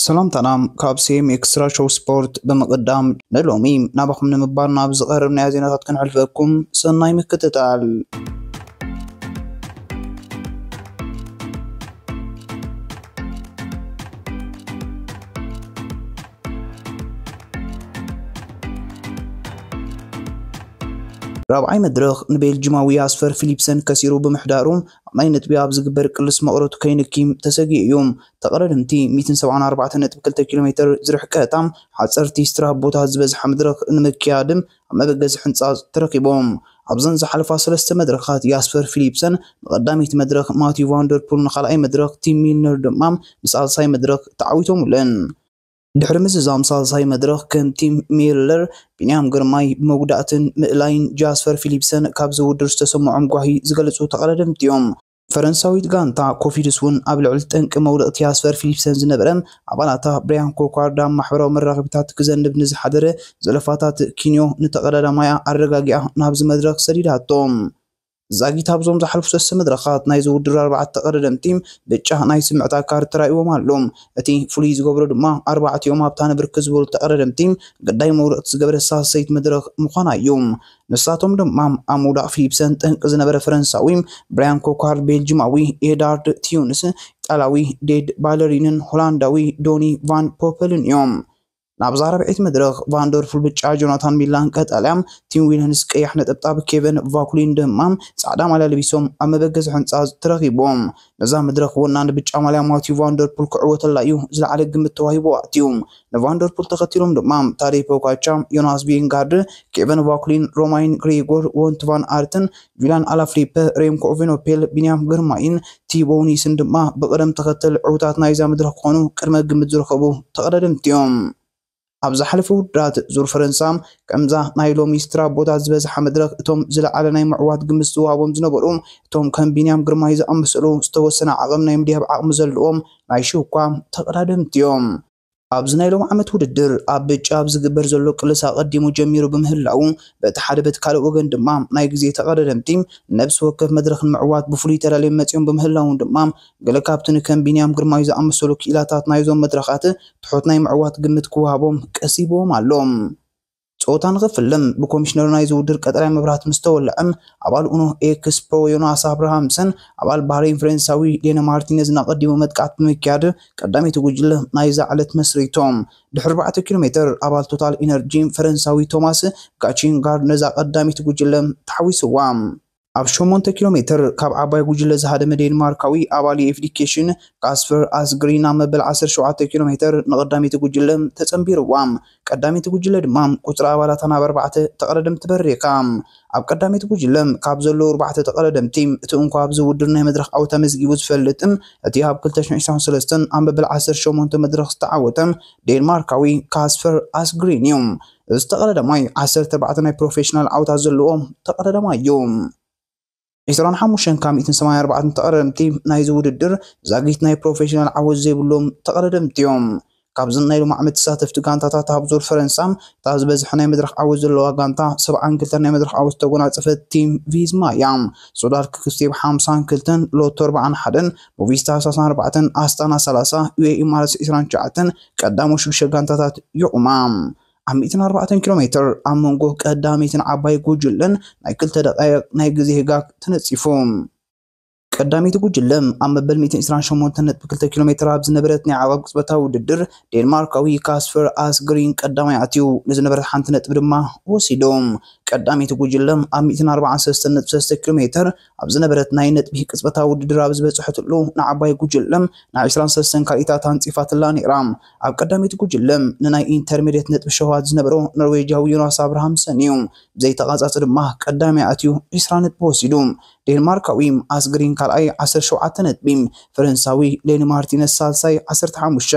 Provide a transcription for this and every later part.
ሰላምታና ካብ ሲ ኤም ኤክስትራ ሾው ስፖርት ብምቕዳም፣ ንሎሚ ናባኹም ንምባል ናብ ዝቐረብናዮ ዜናታት ክንሕልፈኩም ሰናይ ምክትታል። ራብዓይ መድረኽ ንቤልጅማዊ ያስፐር ፊሊፕሰን ከሲሩ ብምሕዳሩ፣ ኣብ ናይ ነጥቢ ኣብ ዝግበር ቅልስ መቕረቱ ከይንኪም ተሰጊኡ እዩ። ተቐዳደምቲ ሚእትን ሰብዓን ኣርባዕተን ነጥቢ ክልተ ኪሎ ሜትር ዝርሕቀታ ሓፀርቲ ስትራፖታት ዝበዝሓ መድረኽ ንምክያድ ኣብ መበገሲ ሕንፃፅ ተረኺቦም። ኣብዘን ዝሓለፋ ሰለስተ መድረኻት ያስፐር ፊሊፕሰን ንቐዳመይቲ መድረኽ፣ ማቲው ቫንደርፑል ንኻልኣይ መድረኽ፣ ቲም ሚልነር ድማ ንሳልሳይ መድረኽ ተዓዊቶምለን። ድሕሪ ምዝዛም ሳልሳይ መድረኽ ከም ቲም ሚለር፣ ቢንያም ግርማይ ብመጉዳእትን ምእላይን ጃስፐር ፊሊፕሰን ካብዚ ውድድር ዝተሰምዖም ጓሂ ዝገለጹ ተቐዳደምቲ እዮም። ፈረንሳዊት ጋንታ ኮፊድስ እውን ኣብ ልዕሊ ጠንቂ መውደቕቲ ያስፐር ፊሊፕሰን ዝነበረ ኣባላታ ብሪያን ኮኳርድ ኣብ ማሕበራዊ መራኸቢታት ክዘንብ ንዝሓደረ ዘለፋታት ኪንዮ ንተቐዳዳማያ ኣረጋጊኣ ናብዚ መድረኽ ሰዲዳቶ። ዛጊት ኣብዞም ዝሓለፉ ሰለስተ መድረኻት ናይዚ ውድድር ኣርባዕተ ተቐዳደምቲ ብጫ ናይ ስምዕታ ካርድ ተራእይዎም ኣሎ። እቲ ፍሉይ ዝገብሮ ድማ ኣርባዕቲኦም ኣብታ ንብርክ ዝበሉ ተቐዳደምቲ ግዳይ መውደቕቲ ዝገበረ ሳልሰይቲ መድረኽ ምዃና እዩ። ንሳቶም ድማ ኣብ ምውዳቕ ፊሊፕሰን ጠንቂ ዝነበረ ፈረንሳዊ ብራያን ኮኳርድ፣ ቤልጅማዊ ኤዳርድ ቲዩንስ፣ ኢጣልያዊ ዴድ ባለሪንን ሆላንዳዊ ዶኒ ቫን ፖፐልን እዮም። ናብዛ ራብዐይቲ መድረኽ ቫንደርፉል ብጫ፣ ጆናታን ሚላን ቀጠልያ፣ ቲም ዊልያምስ ቀያሕ ነጠብጣብ፣ ኬቨን ቫኩሊን ድማ ጻዕዳ ማልያ ለቢሶም ኣብ መበገሲ ሕንጻ ተረኺቦም። ነዛ መድረኽ ወናኒ ብጫ ማልያ ማቲው ቫንደርፑል ክዕወተላ እዩ ዝለዓለ ግምት ተዋሂቡ ኣትዩ። ንቫንደርፑል ተኸቲሎም ድማ ታዴ ፖጋቻ፣ ዮናስ ቪንጋርድ፣ ኬቨን ቫኩሊን፣ ሮማይን ግሬጎር፣ ወንት ቫን ኣርትን፣ ጁልያን ኣላፍሊፐ፣ ሬምኮ ቬኖፔል፣ ቢንያም ግርማይን ቲቦ ኒስን ድማ ብቕደም ተኸተል ዕውታት ናይዛ መድረኽ ክኾኑ ቅድመ ግምት ዝረኸቡ ተቐዳደምቲ እዮም። ኣብ ዝሓለፈ ውድድራት ዙር ፈረንሳ፣ ከምዛ ናይ ሎሚ ስትራፖታት ዝበዝሓ መድረኽ እቶም ዝለዓለ ናይ ምዕዋት ግምት ዝወሃቦም ዝነበሩ፣ እቶም ከም ቢንያም ግርማይ ዝኣመሰሉ ዝተወሰነ ዓቕም ናይ ምድያብ ዓቕሚ ዘለዎም ናይ ሽኳ ተቐዳደምቲ እዮም። ኣብዚ ናይ ሎም ዓመት ውድድር ኣብ ብጫ ኣብ ዝግበር ዘሎ ቅልስ ኣቐዲሙ ጀሚሩ ብምህላው፣ በቲ ሓደ በቲ ካልእ ወገን ድማ ናይ ግዜ ተቐዳደምቲ ነብሲ ወከፍ መድረኽ ንምዕዋት ብፍሉይ ተዳልዮም መጺኦም ብምህላዎም ድማ፣ ገለ ካብቲ ንከም ቢንያም ግርማይ ዝኣመሰሉ ክኢላታት ናይዞም መድረኻት ትሑት ናይ ምዕዋት ግምት ክወሃቦም ቀሲብዎም ኣሎ። ጸወታ ንኽፍልም ብኮሚሽነር ናይዚ ውድድር ቀጠልያ መብራህቲ ምስ ተወልዐ፣ ኣባል ኡኖ ኤክስ ፕሮ ዮናስ ኣብርሃምሰን ኣባል ባህሬን ፈረንሳዊ ሌነ ማርቲነዝን ኣቐዲሙ መጥቃዕቲ ብምክያድ ቀዳመይቲ ጉጅለ ናይዛ ዕለት መስሪቶም። ድሕሪ ኣርባዕተ ኪሎ ሜትር ኣባል ቶታል ኢነርጂ ፈረንሳዊ ቶማስ ጋቺንጋርድ ነዛ ቀዳመይቲ ጉጅለ ተሓዊስዋ። ኣብ ሸሞንተ ኪሎ ሜትር ካብ ዓባይ ጉጅለ ዝሃደመ ዴንማርካዊ ኣባል ዩኤፍዲኬሽን ካስፐር ኣስግሪን ኣብ መበል ዓሰርተ ሸውዓተ ኪሎ ሜትር ንቐዳመይቲ ጉጅለ ተጸንቢርዋ። ቀዳመይቲ ጉጅለ ድማ ቁጽሪ ኣባላታ ናብ ኣርባዕተ ተቐዳደምቲ በሪኻ። ኣብ ቀዳመይቲ ጉጅለ ካብ ዘለዉ ኣርባዕተ ተቐዳደምቲ እቲ እንኳ ኣብዚ ውድድር ናይ መድረኽ ዓወት ኣመዝጊቡ ዝፈልጥ፣ እቲ ኣብ ክልተ ሽሕን ዕስራን ሰለስተን ኣብ መበል ዓሰርተ ሸሞንተ መድረኽ ዝተዓወተ ዴንማርካዊ ካስፐር ኣስግሪን እዩ። እዚ ተቐዳዳማይ ዓሰርተ ኣርባዕተ ናይ ፕሮፌሽናል ዓወታት ዘለዎ ተቐዳዳማይ እዩ። ዕስራን ሓሙሽተን ካብ ሚእትን ሰማንያን ኣርባዕተን ተቐዳደምቲ ናይዚ ውድድር ዛጊት ናይ ፕሮፌሽናል ዓወት ዘይብሎም ተቐዳደምቲ እዮም። ካብዘን ናይ ሎሚ ዓመት ተሳተፍቲ ጋንታታት ኣብ ዙር ፈረንሳ፣ እታ ዝበዝሐ ናይ መድረኽ ዓወት ዘለዋ ጋንታ ሰብዓን ክልተን ናይ መድረኽ ዓወት ዝተጎናጸፈት ቲም ቪዝማ እያ። ሶዳል ክክስቴብ ሓምሳን ክልተን፣ ሎቶ ኣርባዓን ሓደን፣ ሞቪስታር ሰላሳን ኣርባዕተን፣ ኣስታና ሰላሳ፣ ዩኤኢ ኢማራትስ ዕስራን ትሽዓተን ቀዳሞ ሽዱሽተ ጋንታታት ይቑማ። ኣብ ሚእትን ኣርባዕተን ኪሎ ሜትር ኣብ መንጎ ቀዳመይትን ዓባይ ጉጅለን ናይ ክልተ ደቃይቕ ናይ ግዜ ህጋግ ተነጺፉ። ቀዳመይቲ ጉጅለ ኣብ መበል ሚእትን ዕስራን ሸሞንተን ነጥቢ ክልተ ኪሎ ሜትር ኣብ ዝነበረት ናይ ዓቐብ ቅጽበታዊ ውድድር፣ ዴንማርካዊ ካስፐር ኣስግሪን ቀዳማይ ኣትዩ፣ ንዝነበረት ሓንቲ ነጥቢ ድማ ወሲዱ። ቀዳመይቲ ጉጅለ ኣብ ሚእትን ኣርባዓን ሰለስተን ነጥቢ ሰለስተ ኪሎ ሜትር ኣብ ዝነበረት ናይ ነጥቢ ቅጽበታዊ ውድድር ኣብ ዝበጽሐትሉ፣ ንዓባይ ጉጅለ ናይ ዕስራን ሰለስተን ካልኢታት ኣንጺፋትላ ነይራ። ኣብ ቀዳመይቲ ጉጅለ ንናይ ኢንተርሜድየት ነጥቢ ሸውሃት ዝነበሮ ኖርዌጃዊ ዮናስ ኣብርሃምሰን እዩ። ብዘይተቓጻጺ ድማ ቀዳማይ ኣትዩ ዕስራ ነጥቢ ወሲዱ። ዴንማርካዊ ኣስግሪን ካልኣይ ዓሰርተ ሸውዓተ ነጥቢ፣ ፈረንሳዊ ሌኒ ማርቲነስ ሳልሳይ ዓሰርተ ሓሙሽተ፣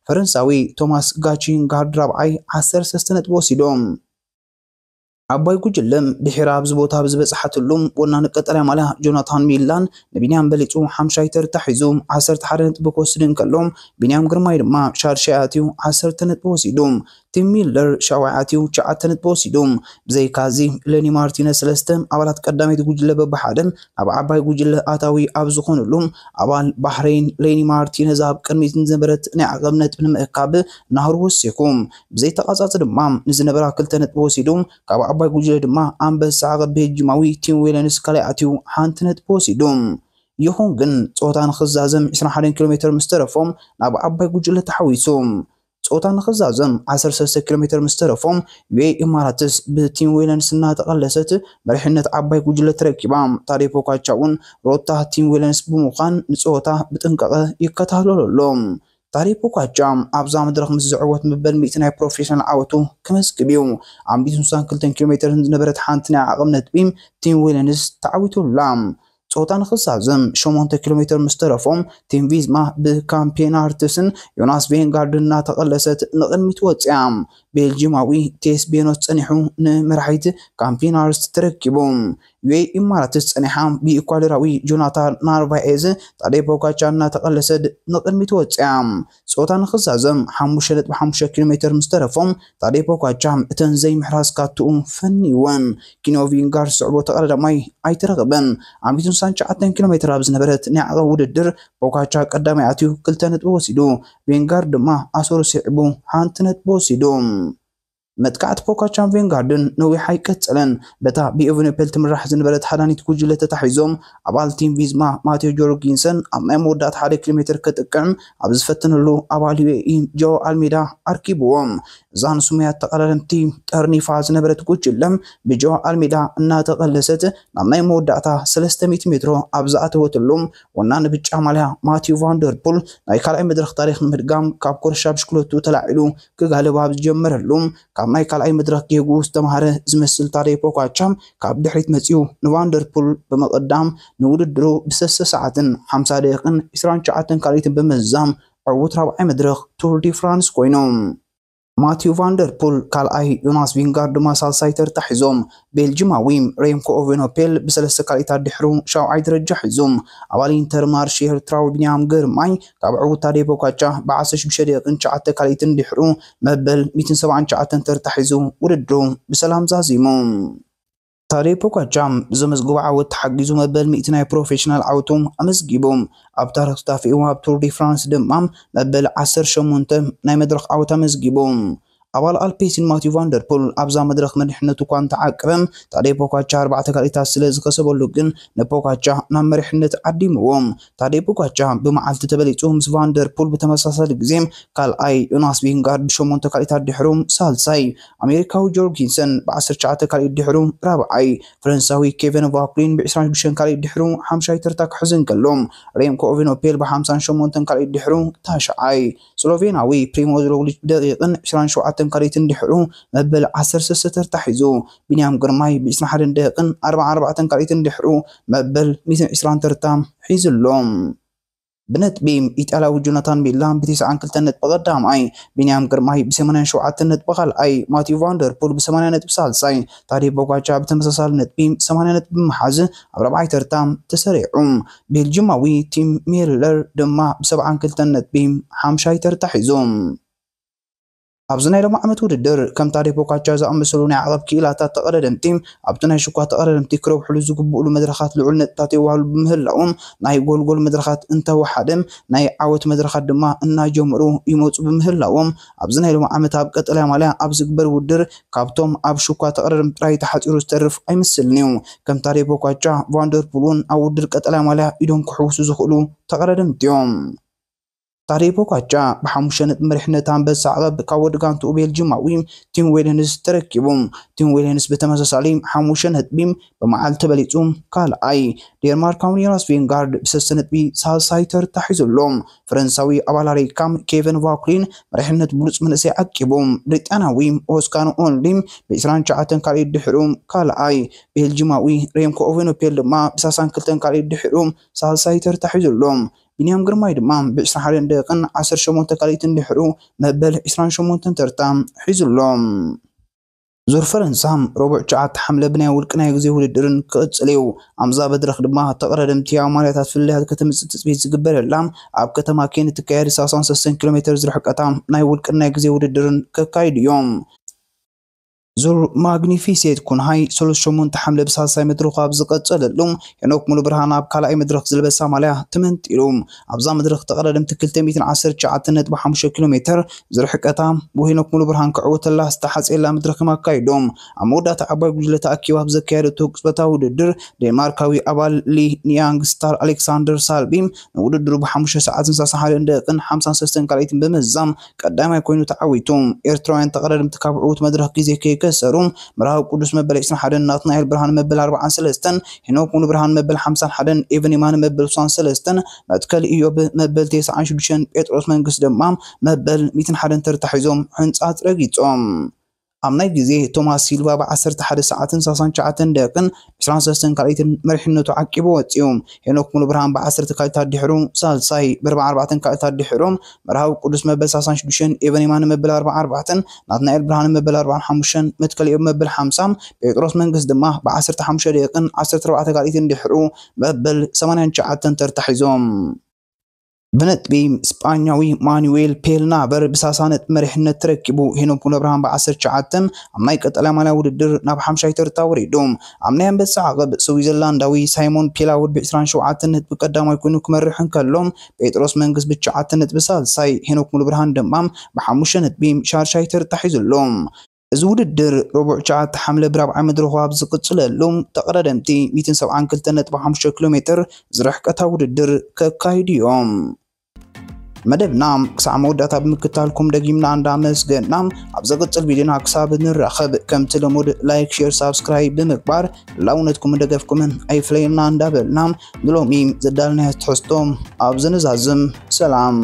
ፈረንሳዊ ቶማስ ጋቺንጋርድ ራብዓይ ዓሰርተ ሰለስተ ነጥቢ ወሲዶም። ዓባይ ጉጅለ ድሒራ ኣብዚ ቦታ ኣብ ዝበጽሓትሉ፣ ወናኒ ቀጠልያ ማልያ ጆናታን ሚላን ንቢንያም በሊጹ ሓምሻይ ተርታ ሒዙ ዓሰርተ ሓደ ነጥቢ ክወስድ እንከሎ፣ ቢንያም ግርማይ ድማ ሻድሻይ ኣትዩ ዓሰርተ ነጥቢ ወሲዱ። ቲም ሚለር ሻውዓይ ኣትዩ ትሽዓተ ነጥቢ ወሲዱ። ብዘይካዚ ሌኒ ማርቲነዝ ሰለስተ ኣባላት ቀዳመይቲ ጉጅለ በብሓደ ናብ ዓባይ ጉጅለ ኣታዊ ኣብ ዝኾኑሉ ኣባል ባህሬን ሌኒ ማርቲነዝ ኣብ ቅድሚት ንዝነበረት ናይ ዓቐብ ነጥቢ ንምእካብ ናህሩ ወሲኹ። ብዘይተቓጻጺ ድማ ንዝነበራ ክልተ ነጥቢ ወሲዱ። ካብ ዓባይ ጉጅለ ድማ ኣንበሳ ዓቐብ ቤልጂማዊ ቲም ዊለንስ ካልኣይ ኣትዩ ሓንቲ ነጥቢ ወሲዱ። ይኹን ግን ጸወታ ንኽዛዘም ዕስራን ሓደን ኪሎ ሜትር ምስ ተረፎም ናብ ዓባይ ጉጅለ ተሓዊሱ። ጸወታ ንኽዛዘም ዓሰርተ ሰለስተ ኪሎ ሜትር ምስ ተረፎም ዩኤ ኢማራትስ ብቲም ዊለንስ እናተቐለሰት መሪሕነት ዓባይ ጉጅለ ተረኪባ። ታዴ ፖጋቻ እውን ሮታ ቲም ዊለንስ ብምዃን ንጸወታ ብጥንቃቐ ይከታተሎ ኣሎ። ታዴ ፖጋቻ ኣብዛ መድረኽ ምስ ዝዕወት መበል ሚእቲ ናይ ፕሮፌሽናል ዓወቱ ክመዝግብ እዩ። ኣብ ሚእትን ስሳን ክልተን ኪሎ ሜትር ዝነበረት ሓንቲ ናይ ዓቐብ ነጥቢ ቲም ዊለንስ ተዓዊቱላ። ጸወታ ንኽዛዘም ሸሞንተ ኪሎ ሜትር ምስ ተረፎም ቲም ቪዝማ ብካምፔናርትስን ዮናስ ቬንጋርድን እናተቐለሰት ንቕድሚት ወጽያ። ቤልጂማዊ ቴስ ቤኖት ጸኒሑ ንመራሒት ካምፔናርት ተረኪቡ። ዩኤ ኢማራትስ ጸኒሓ ብኢኳዶራዊ ጆናታን ናርቫኤዝ ታዴ ፖጋቻ እናተቐለሰት ንቕድሚት ወጽያ። ጸወታ ንኽዛዘም ሓሙሽተ ነጥቢ ሓሙሽተ ኪሎ ሜትር ምስ ተረፎም ታዴ ፖጋቻ እተን ዘይምሕራዝ ካትኡ ፈንይወን። ኪኖ ቪንጋር ዝስዕቦ ተቐዳዳማይ ኣይተረኸበን። ኣብ ሚእትን ስሳን ትሽዓተን ኪሎ ሜትር ኣብ ዝነበረት ናይ ዓቐብ ውድድር ፖጋቻ ቀዳማይ ኣትዩ ክልተ ነጥቢ ወሲዱ። ቪንጋር ድማ ኣሰሩ ስዒቡ ሓንቲ ነጥቢ ወሲዱ። መጥቃዕቲ ፖጋቻን ቬንጋርድን ነዊሕ ኣይቀጸለን። በታ ብኤቨኖፔል ትምራሕ ዝነበረት ሓዳኒት ጉጅለ ተታሒዞም ኣባል ቲም ቪዝማ ማቴዮ ጆርጊንሰን ኣብ ናይ መወዳእታ ሓደ ኪሎ ሜትር ክጥቅዕም ኣብ ዝፈተነሉ ኣባል ዩኤኢ ጆ ኣልሜዳ ኣርኪብዎም። እዛ ንስሙያት ተቐዳደምቲ ጠርኒፋ ዝነበረት ጉጅለ ብጆ ኣልሜዳ እናተቐለሰት ናብ ናይ መወዳእታ ሰለስተ ሚእቲ ሜትሮ ኣብ ዝኣተወትሉ ወናኒ ብጫ ማልያ ማቲዩ ቫንደርፑል ናይ ካልኣይ መድረኽ ታሪኽ ንምድጋም ካብ ኮርሻ ብሽክለቱ ተላዒሉ ክጋልብ ኣብ ዝጀመረሉ ካብ ናይ ካልኣይ መድረኽ ጌጉ ዝተምሃረ ዝመስል ታዴ ፖጋቻ ካብ ድሕሪት መጺኡ ንቫንደርፑል ብምቕዳም ንውድድሩ ብሰለስተ ሰዓትን ሓምሳ ደቂቕን ዕስራን ትሽዓተን ካልኢትን ብምዝዛም ዕዉት ራብዓይ መድረኽ ቱር ዲ ፍራንስ ኮይኑ። ማቲዩ ቫንደርፑል ካልኣይ፣ ዮናስ ቪንጋርድ ድማ ሳልሳይ ተርታ ሒዞም። ቤልጂማዊ ሬምኮ ኦቬኖፔል ብሰለስተ ካልኢታት ድሕሩ ሻውዓይ ደረጃ ሒዙ። ኣባል ኢንተር ማርሽ ኤርትራዊ ቢንያም ግርማይ ካብ ዕዉት ታዴ ፖጋቻ ብዓሰርተ ሽዱሽተ ደቂቕን ትሽዓተ ካልኢትን ድሕሩ መበል ሚእትን ሰብዓን ትሽዓተን ተርታ ሒዙ ውድድሩ ብሰላም ዛዚሙ። ታዴ ፖጋቻ ብዘመዝግቦ ዓወት ተሓጊዙ መበል ሚእቲ ናይ ፕሮፌሽናል ዓወቱ ኣመዝጊቡ። ኣብ ታሪኽ ተታፊኡ ኣብ ቱር ዲ ፍራንስ ድማ መበል ዓሰርተ ሸሞንተ ናይ መድረኽ ዓወት ኣመዝጊቡ። ኣባል ኣልፔሲን ማቲዩ ቫንደርፑል ኣብዛ መድረኽ መሪሕነቱ እኳ እንተዓቀበ፣ ታዴ ፖጋቻ ኣርባዕተ ካልኢታት ስለ ዝኸሰበሉ ግን ንፖጋቻ ናብ መሪሕነት ዓዲምዎ። ታዴ ፖጋቻ ብመዓልቲ ተበሊጹ ምስ ቫንደርፑል ብተመሳሳሊ ግዜ ካልኣይ፣ ዮናስ ቪንጋርድ ብሸሞንተ ካልኢታት ድሕሩ ሳልሳይ፣ ኣሜሪካዊ ጆርጊንሰን ብዓሰርተ ትሽዓተ ካልኢት ድሕሩ ራብዓይ፣ ፈረንሳዊ ኬቨን ቫኩሊን ብዕስራን ሽዱሽተን ካልኢት ድሕሩ ሓምሻይ ተርታ ክሕዝ እንከሎ፣ ሬምኮ ኦቬኖፔል ብሓምሳን ሸሞንተን ካልኢት ድሕሩ ታሽዓይ፣ ስሎቬናዊ ፕሪሞዝ ሮግሊች ብደቂቕን ዕስራን ሸውዓተን ካልኢትን ድሕሩ መበል ዓሰርተ ሰለስተ ተርታ ሒዙ፣ ቢንያም ግርማይ ብዕስራን ሓደን ደቂቕን ኣርባዓን ኣርባዕተን ካልኢትን ድሕሩ መበል ሚእትን ዕስራን ተርታ ሒዙ ኣሎ። ብነጥቢ ኢጣልያዊ ጆናታን ቢላ ብተስዓን ክልተን ነጥቢ ቀዳማይ፣ ቢንያም ግርማይ ብሰማንያን ሸውዓተን ነጥቢ ካልኣይ፣ ማቲዩ ቫንደርፑል ብሰማንያ ነጥቢ ሳልሳይ፣ ታዴ ፖጋቻ ብተመሳሳሊ ነጥቢ ሰማንያ ነጥቢ ብምሓዝ ኣብ ራብዓይ ተርታ ተሰሪዑ። ቤልጂማዊ ቲም ሚለር ድማ ብሰብዓን ክልተን ነጥቢ ሓምሻይ ተርታ ሒዙ። ኣብዚ ናይ ሎሚ ዓመት ውድድር ከም ታዴ ፖጋቻ ዝኣመሰሉ ናይ ዓቐብ ክኢላታት ተቐዳደምቲ ኣብቲ ናይ ሽኳ ተቐዳደምቲ ክረብሕሉ ዝግብኡሉ መድረኻት ልዑል ነጥብታት የዋህሉ ብምህላዎም ናይ ጎልጎል መድረኻት እንተወሓደ ናይ ዓወት መድረኻት ድማ እናጀመሩ ይመፁ ብምህላዎም ኣብዚ ናይ ሎሚ ዓመት ኣብ ቀጠልያ ማልያ ኣብ ዝግበር ውድድር ካብቶም ኣብ ሽኳ ተቐዳደምቲ ጥራይ ተሓፂሩ ዝተርፍ ኣይመስልን እዩ። ከም ታዴ ፖጋቻ፣ ቫንደርፑል እውን ኣብ ውድድር ቀጠልያ ማልያ ኢዶም ክሕውሱ ዝኽእሉ ተቐዳደምቲ እዮም። ታዴ ፖጋቻ ብሓሙሽተ ነጥቢ መሪሕነት ኣንበሳ ዓቐብ ካብ ወዲ ጋንትኡ ቤልጂማዊ ቲም ዌለንስ ተረኪቡ። ቲም ዌለንስ ብተመሳሳሊ ሓሙሽተ ነጥቢ ብመዓልቲ በሊጹ ካልኣይ። ዴንማርካዊ ዮናስ ቬንጋርድ ብሰለስተ ነጥቢ ሳልሳይ ተርታ ሒዙ ኣሎ። ፈረንሳዊ ኣባል ኣሬካም ኬቨን ቫኩሊን መሪሕነት ብሉጽ መንእሰይ ዓቂቡ። ብሪጣንያዊ ኦስካር ኦንሊ ብዕስራን ትሽዓተን ካልኢት ድሕሩ ካልኣይ። ቤልጂማዊ ሬምኮ ኦቬኖፔል ድማ ብሳሳን ክልተን ካልኢት ድሕሩ ሳልሳይ ተርታ ሒዙ ኣሎ። ቢንያም ግርማይ ድማ ብዕስራን ሓደን ደቂቕን ዓሰርተ ሸሞንተ ካልኢትን ድሕሩ መበል ዕስራን ሸሞንተን ተርታ ሒዙ ኣሎ። ዙር ፈረንሳ ረቡዕ ትሽዓተ ሓምለ ብናይ ውልቂ ናይ ግዜ ውድድርን ክቕጽል እዩ። ኣብዛ መድረኽ ድማ ተቐዳደምቲ ኣማልያታት ፍልልያት ከተምጽእ ትጽቢት ዝግበረላ ኣብ ከተማ ኬን እትካየድ ሰላሳ ሰለስተ ኪሎ ሜትር ዝርሕቀታ ናይ ውልቅን ናይ ግዜ ውድድርን ከካይዱ እዮም። ዙር ማግኒፊሴት ኩንሃይ ሰለስተ ሸሞንተ ሓምለ ብሳልሳይ መድረኹ ኣብ ዝቐጸለሉ ሄኖክ ሙሉ ብርሃን ኣብ ካልኣይ መድረኽ ዝለበሳ ማልያ ተመንጢሉ። ኣብዛ መድረኽ ተቐዳደምቲ ክልተ ሚእትን ዓሰርተ ትሽዓተ ነጥቢ ሓሙሽተ ኪሎ ሜትር ዝርሕቀታ ብሄኖክ ሙሉ ብርሃን ክዕወተላ ዝተሓጽየላ መድረኽ እዮም ኣካይዶም። ኣብ መወዳእታ ዓባይ ጉጅለ ተኣኪባ ኣብ ዘካየደቶ ቅጽበታዊ ውድድር ዴንማርካዊ ኣባል ሊ ኒያንግ ስታር ኣሌክሳንደር ሳልቢ ንውድድሩ ብሓሙሽተ ሰዓትን ሰላሳን ሓደን ደቂቕን ሓምሳን ሰለስተን ካልኢትን ብምዝዛም ቀዳማይ ኮይኑ ተዓዊቱ። ኤርትራውያን ተቐዳደምቲ ካብ ዕዉት መድረኽ ግዜ ከይከሰሩ መርሃዊ ቅዱስ መበል ዕስራን ሓደን፣ ናትናኤል ብርሃን መበል ኣርባዓን ሰለስተን፣ ሄኖክ ሙሉ ብርሃን መበል ሓምሳን ሓደን፣ ኤቨን የማነ መበል ስሳን ሰለስተን፣ መትከል ኢዮብ መበል ተስዓን ሽዱሽተን፣ ጴጥሮስ መንግስት ድማ መበል ሚእትን ሓደን ተርታ ሒዞም ሕንጻት ረጊጾም። ኣብ ናይ ግዜ ቶማስ ሲልቫ ብ ዓሰርተ ሓደ ሰዓትን ሰላሳን ትሽዓተን ደቂቕን ዕስራን ሰለስተን ካልኢትን መሪሕነቱ ዓቂቡ ወጺኡ። ሄኖክ ሙሉ ብርሃን ብ ዓሰርተ ካልኢታት ድሕሩ ሳልሳይ፣ ብ ኣርባዓን ኣርባዕተን ካልኢታት ድሕሩ መርሃዊ ቅዱስ መበል ሰላሳን ሽዱሽተን፣ ኤቨን የማነ መበል ኣርባዓን ኣርባዕተን፣ ናትናኤል ብርሃነ መበል ኣርባዓን ሓሙሽተን፣ መትከል ኢዮብ መበል ሓምሳ፣ ጴጥሮስ መንግስት ድማ ብ ዓሰርተ ሓሙሽተ ደቂቕን ዓሰርተ ኣርባዕተ ካልኢትን ድሕሩ መበል ሰማንያን ትሽዓተን ተርታ ሒዞም። ብነጥቢ ስጳኛዊ ማኑዌል ፔልናበር ብ ሰላሳ ነጥቢ መሪሕነት ተረኪቡ። ሄኖክ ሙሉ ብርሃን ብ ዓሰርተ ትሽዓተ ኣብ ናይ ቀጠልያ ማልያ ውድድር ናብ ሓምሻይ ተርታ ወሪዱ። ኣብ ናይ ኣንበሳ ዓቐብ ስዊዘርላንዳዊ ሳይሞን ፒላውድ ብ ዕስራን ሸውዓተን ነጥቢ ቀዳማይ ኮይኑ ክመርሕ እንከሎ፣ ጴጥሮስ መንግስት ብ ትሽዓተ ነጥቢ ሳልሳይ፣ ሄኖክ ሙሉ ብርሃን ድማ ብሓሙሽተ ነጥቢ ሻድሻይ ተርታ ሒዙ ኣሎ። እዚ ውድድር ረቡዕ ትሽዓተ ሓምለ ብራብዓይ መድረኹ ኣብ ዝቕጽለሉ፣ ተቐዳደምቲ ሚእትን ሰብዓን ክልተን ነጥቢ ሓሙሽተ ኪሎ ሜትር ዝርሕቀታ ውድድር ከካይዱ እዮም። መደብና ክሳዕ መወዳእታ ብምክታልኩም ደጊምና እንዳመስገና፣ ኣብ ዘቕጽል ቪድዮና ክሳብ ንራኸብ፣ ከምቲ ልሙድ ላይክ፣ ሼር፣ ሳብስክራይብ ብምግባር ህላውነትኩምን ደገፍኩምን ኣይፍለየና እንዳበልና፣ ንሎሚ ዘዳልናዮ ትሕዝቶ ኣብ ዝንዛዝም። ሰላም።